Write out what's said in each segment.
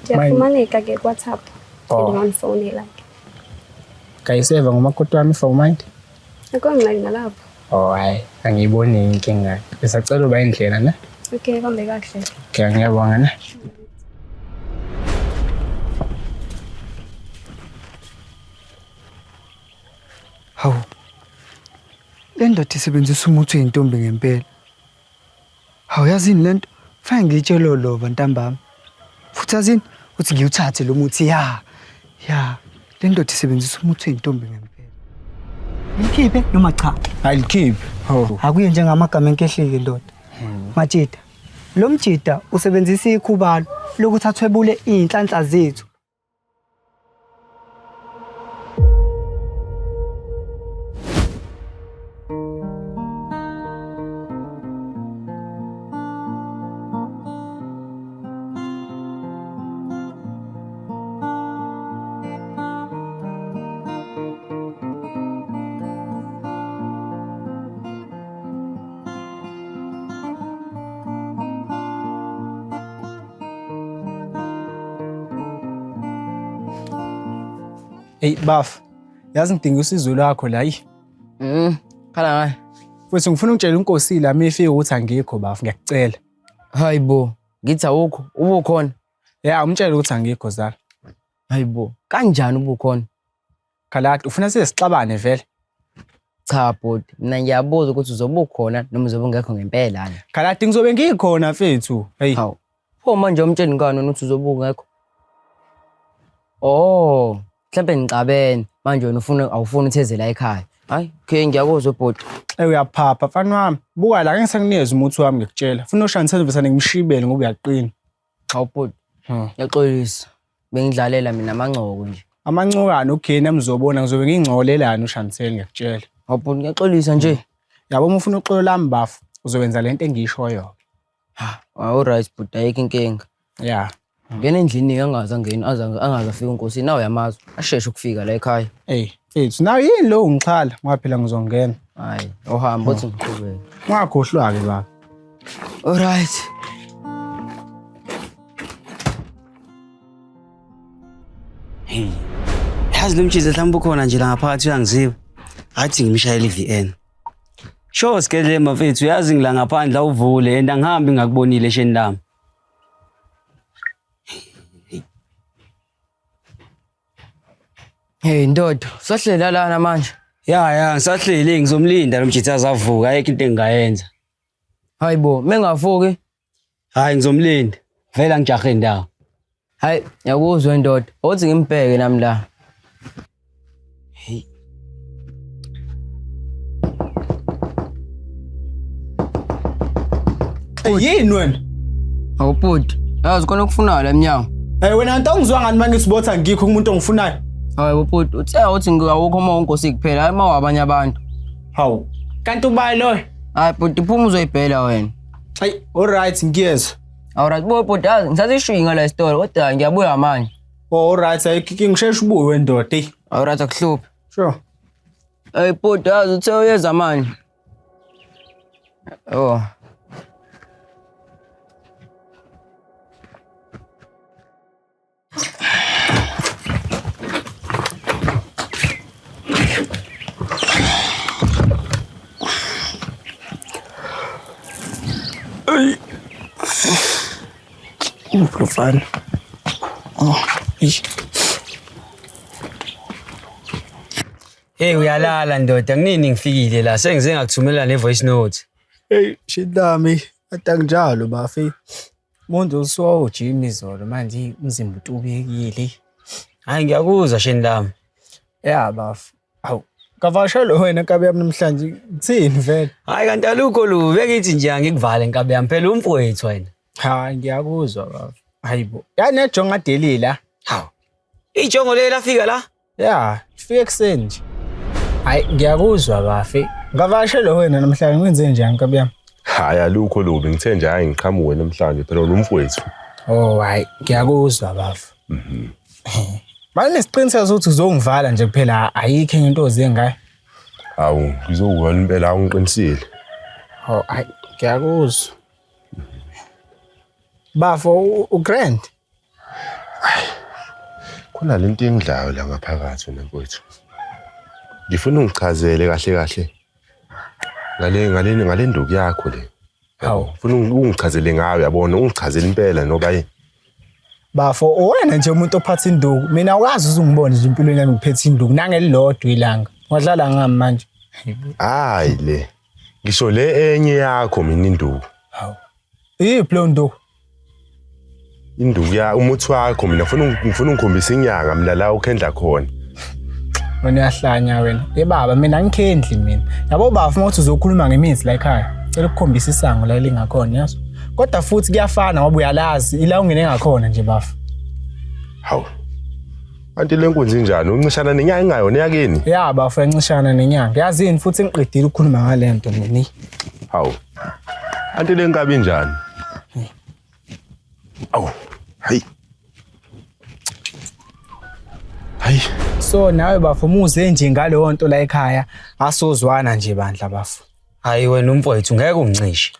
Ndiyafumaneka ke kuWhatsApp. Oh. Ndingandifonela ke. Ngayiseva ngomakoti wami if awumind. Akho ngxaki nalapho. Oh hayi, angiyiboni inkinga. Ngisacela uba indlela ne? Okay, bambe kakuhle. Okay, ngiyabonga ne. Hawu. Le ndoda isebenzisa umuthi wey'ntombi ngempela. Hawu yazini le nto? Fanele ngiyitshele olova ntambama. Futhi yazini ukuthi ngiwuthathe lo muthi ya. Ya. Le ndoda isebenzisa umuthi wey'ntombi ngempela. Ngilikhiphe noma cha? Alikhiphe. Hawu. Akuye njengamagama enkehleke ndoda. Majida. Lo mjida usebenzisa ikhubalo lokuthi athwebule iy'nhlanhla zethu. Hey baf, yazi ngidinga usizo lwakho la yi. Khala ngayo. Futhi ngifuna ungitshele unkosi la mifika ukuthi angikho baf, ngiyakucela. Hayi bo, ngithi awukho, ubukhona. Ya, umtshele ukuthi angikho zala. Hayi bo, kanjani ubukhona? Khaladi, ufuna size sixabane vele. Cha bhuti, mina ngiyabuza ukuthi uzobe ukhona noma uzobe ungekho ngempela na. Khaladi ngizobe ngikhona mfethu. Hey. Hawu. Pho manje umtsheli ngani wena ukuthi uzobe ungekho? Oh, mhlawumbe nixabene manje wena ufuna awufuni uthezela ekhaya. Hayi, okay ngiyakuzwa bhuti. Ey uyaphapha mfana wami. Buka la ngeke senginikeze umuthi wami ngikutshela. Funa ushanise vesane ngimshibele ngoba uyaqina. Hawu bhuti, Hmm. ngiyaxolisa. Bengidlalela mina amancoko nje. Amancokane ugeni emzobona ngizobe ngingcolelana ushanisele ngiyakutshela. Hawu bhuti, ngiyaxolisa nje. Yabo uma ufuna uxolo lami bafu uzowenza lento engiyishoyo. Ha, all right bhuti, ayikho inkinga. Yeah. Ngena endlini angaze angena, aze angaze afike unkosi nawe uyamazi. Asheshe ukufika la ekhaya. Hey, mfethu, nawe yini lo ungixhala ngoba phela ngizongena. Hayi, uhamba uthi ngiqhubeke. Ungakhohlwa-ke baba. All right. Hey. Yazi lo mtshizi mhlawumbe ukhona nje la ngaphakathi uyangiziba. Athi ngimshayele i-VN. Sure sigedle mafethu uyazi ngila ngaphandle awuvule and angihambi ngakubonile esheni lami. Hey ndoda, usahlela lana manje. Ya ya ngisahleli ngizomlinda lo mjitha azavuka ayikho into engingayenza. Hayi bo, mengavuki. Hayi ngizomlinda. Vele angijahe indawo. Hayi, ngiyakuzwa ndoda. Othi ngimbheke nami la. Hey. Yini wena? Awubhuti, yazi khona okufunayo la emnyango. Hey wena nto ongizwa ngani manje ngisithi ngikho kumuntu ongifunayo? Hayi bhuti, uthe uthi awukho uma unkosi kuphela, hayi uma wabanye abantu. Hawu. Kanti ubani loyo? Hayi bhuti, phuma uzoyibhela wena. Hayi, all right ngiyezwa. Alright, bo bhuti, yazi ngithatha ishinga la esitolo kodwa ngiyabuya manje. Oh, all right, ayikho ngisheshe ubuye wendoda. Hey. Alright, akuhluphi. Sure. Hey bhuti, yazi uthe uyeza manje. Oh. Mfana. Oh, eish. Hey uyalala ndoda kunini ngifikile la sengize ngakuthumela ne voice note. Hey, shidami, atangjalo bafi. Umuntu usuwa ujim izolo manje umzimba utubekile. Hayi ngiyakuzwa sheni lami. Ya bafu. Hawu, kavakashelo wena nkabi yami namhlanje. Kuthini vele? Hayi kanti alukho lubi bengithi nje angikuvale nkabi yami phela umfowethu wena. Ha, ngiyakuzwa bafu. Hayibo. Yani ejonga delila. Hawu. Ijongo leli lafika la? Ya, fike ekuseni nje. Hayi, ngiyakuzwa bafi. Ngavakashelo wena namhlanje kwenze njani nkabi yami? Hayi alukho lubi ngithe nje hayi ngiqhamuke namhlanje phela umfowethu. Oh, hayi, ngiyakuzwa bafu. Manje nesiqiniseko sokuthi uzongivala nje kuphela ayikho enye into oze ngayo. Hawu ngizokuvala impela hawu ngiqinisile. Oh, hayi, ngiyakuzwa. Bafo, ugrand. Khona lento engidlayo la ngaphakathi wena mfowethu. Ngifuna ungichazele kahle kahle ngale ngale ngale nduku yakho le. Hawu. Ngifuna ungichazele ngayo yabona, ungichazele impela noba yini. Bafo, uwena nje umuntu ophatha induku. Mina awukazi uzungibone nje empilweni yami ngiphethe induku nangelilodwa ilanga. Ungadlala ngami manje. Hayi le. Ngisho le enye yakho mina induku. Hawu. Iyiphi leyo nduku? Induku ya umuthi wakho mina ngifuna ungikhombise inyanga mina la ukhendla khona. Wena uyahlanya wena. Ye baba mina angikhendli mina. Yabo bafo uma uthi uzokhuluma ngemithi la ekhaya. Cela ukukhombisa isango la elingakhona yazo. Kodwa futhi kuyafana ngoba uyalazi ila ungene ngakhona nje bafo. Hawu. Kanti le nkunzi injani? Uncishana nenyanga ingayona yakini? Ya bafo yancishana nenyanga. Yazini futhi ngiqedile ukukhuluma ngale nto mina. Hawu. Anti le nkabi injani? Awu. Hayi. Hayi. So nawe bafo muze nje ngaleyo nto la ekhaya asozwana nje bandla bafo. Hayi wena umfowethu ngeke ungicishe.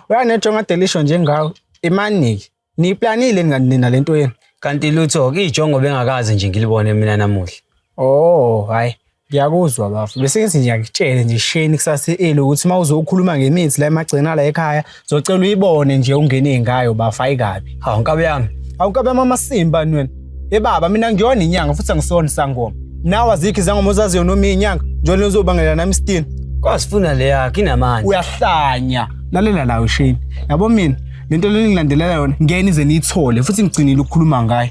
Uyanejonga delisho njengawe. Imaniki. Niyiplanile nina lento yenu. Kanti lutho-ke ijongo bengakaze nje ngilibone mina namuhla. Oh, hayi. Ngiyakuzwa bafo. Bese ngithi nje ngikutshele nje sheni kusase early ukuthi uma uzokhuluma ngemithi la emagcina la ekhaya, zocela uyibone nje ungene ngayo bafo hayi kabi. Hawu nkabi yami. Hawu nkabi yami amasimba ni wena. Ye baba mina ngiyona inyanga futhi angisona isangoma. Nawe azikho izangoma ozaziyo noma inyanga, njengoba uzobangela nami isitini. Kwasifuna le yakho inamandla. Uyahlanya. Lalela la uShane. Yabo mina lento le ngilandelela yona ngeke nize niyithole futhi ngigcinile ukukhuluma ngayo.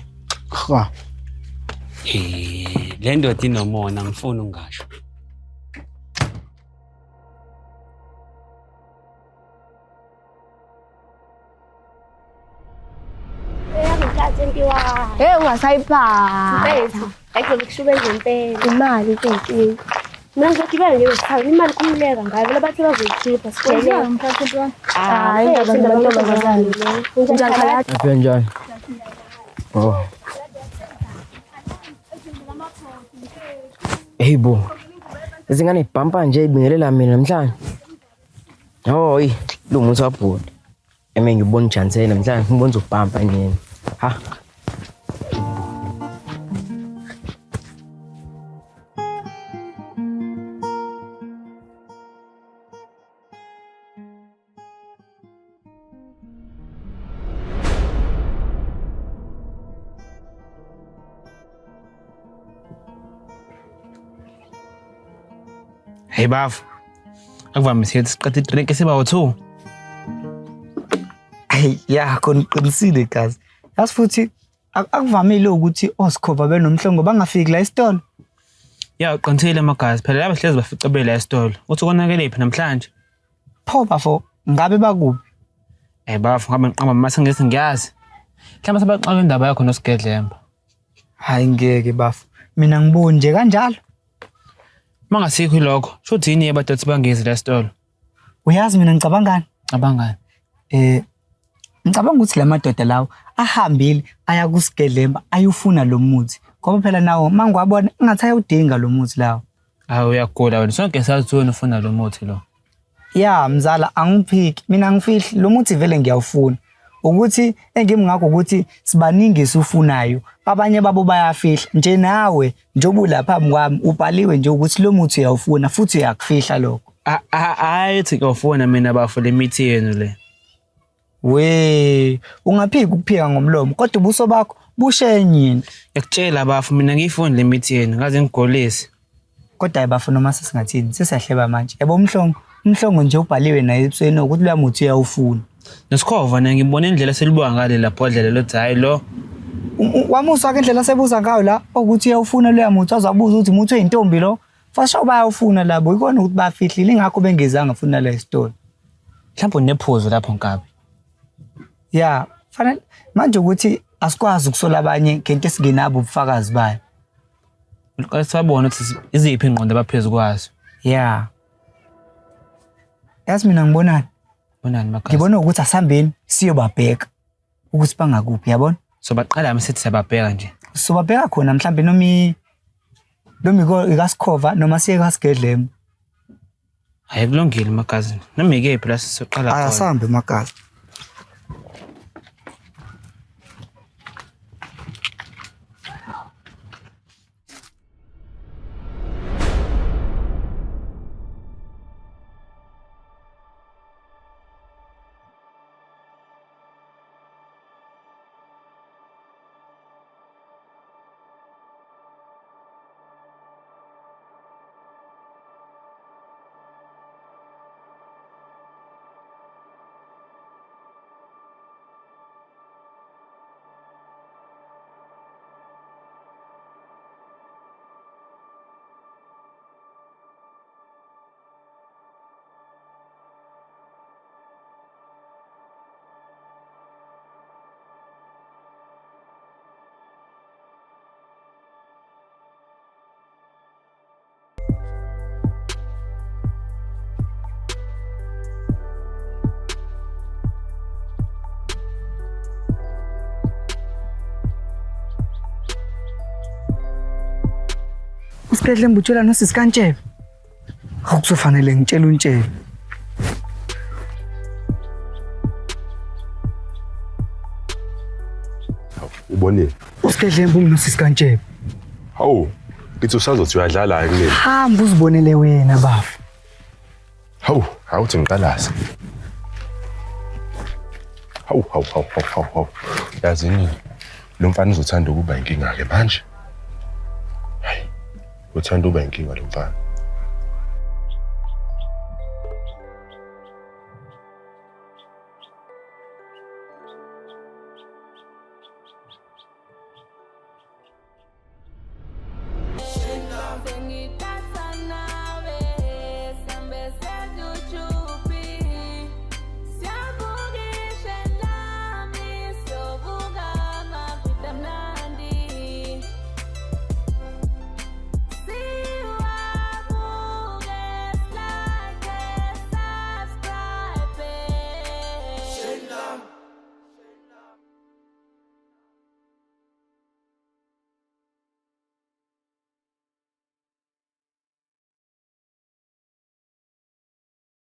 Ha. Eh, le ndoda inomona ngifuna ungasho. Hey ungasayiphatha. Hayi kushube ngempela. Imali into eyinkinga. Mina ngizogibela nje ngesikhathi imali khululeka ngayo vele bathe bazoyikhipha sijele. Hayi indaba zamantombazane. Unjani Khaladi? Aphe njani? Oh. Hey bo. Izingane ibhampa nje ibingelela mina namhlanje. Hoyi, lo muntu wabhuda. Eme ngibona uJansela namhlanje ngibona uzobhampa nini. Ha. Hey bafo. Akuvamisile ukuthi siqede idrink esiba u2. Ayi ya khona uqinisile gazi. Yazi futhi akuvamile ukuthi osikhova benomhlongo bangafiki la esitolo. Ya uqinisile amagazi phela laba hlezi bafica bela esitolo. Uthi konakelephi namhlanje? Pho bafo ngabe bakuphi? Eh bafo ngabe ngiqamba mase ngithi ngiyazi. Mhlawumbe sebaxaka indaba yakho noSigedlemba. Hayi ngeke bafo. Mina ngiboni nje kanjalo. Mangasikho lokho, shuthi yini yebadothi bangezi la esitolo? Uyazi mina ngicabangani? Cabangani? Ngicabanga ukuthi la madoda lawo ahambile aya kuSigedlemba ayofuna lo muthi. Ngoba phela nawo mangiwabona engathi ayawudinga lo muthi lawo. Hayi uyagula wena, sonke sazi ukuthi wena ufuna lo muthi lo. Ya mzala angiphiki, mina angifihli lo muthi vele ngiyawufuna. Ukuthi engimngakho ukuthi sibaningi esiwufunayo, abanye babo bayafihla. Nje nawe njengoba ulapha phambi kwami ubhaliwe nje ukuthi lo muthi uyawufuna futhi uyakufihla lokho. Hayi thi ngiyawufuna mina bafo le mithi yenu le. We, ungaphiki ukuphika ngomlomo kodwa ubuso bakho bushe enye into. Ngiyakutshela bafo mina ngiyifuni le mithi yenu ngaze ngigolise. Kodwa hayi bafo noma sesingathini sesiyahleba manje. Yabo umhlongo, umhlongo nje ubhaliwe naye ebusweni ukuthi loya muthi uyawufuna. Nesikhova na ngibona indlela selibuka ngale lapho dlela lothi hayi lo. Wamuswa ke indlela sebuza ngayo la ukuthi uyawufuna loya muthi azabuza ukuthi umuthi oyintombi lo. Fasha bayawufuna labo ikona ukuthi bafihlile ingakho bengezanga futhi nala esitolo. Mhlawumbe unephuzo lapho nkabi. Ya, fanele manje ukuthi asikwazi ukusola abanye ngento esingenabo ubufakazi bayo. Uqale sibabone ukuthi iziphi ingqondo abaphezulu kwazo. Ya. Yazi mina ngibonani? Ngibonani Magazi? Ngibona ukuthi asihambeni siyobabheka ukuthi bangakuphi yabona? Sobaqala mase sithi siyababheka nje. Sobabheka khona mhlambe noma ikaSikhova noma siye kaSigedlemba. Hayi kulungile Magazi. Noma ikephi la sizoqala khona. Asambe Magazi. Usigedlembe utshela nosisi kaNtshebe. Hawu kuzofanele ngitshele uNtshebe. Ubonile? Usigedlembe umnosisi kaNtshebe. Hawu, ngithi usazothi uyadlala-ke kuleli. Hamba uzibonele wena bafo. Hawu, awuthi ngiqalaze. Hawu, hawu, hawu, hawu, hawu, hawu. Yazini, lo mfana uzothanda ukuba inkinga-ke manje. Hayi, uthanda ukuba inkinga lo mfana.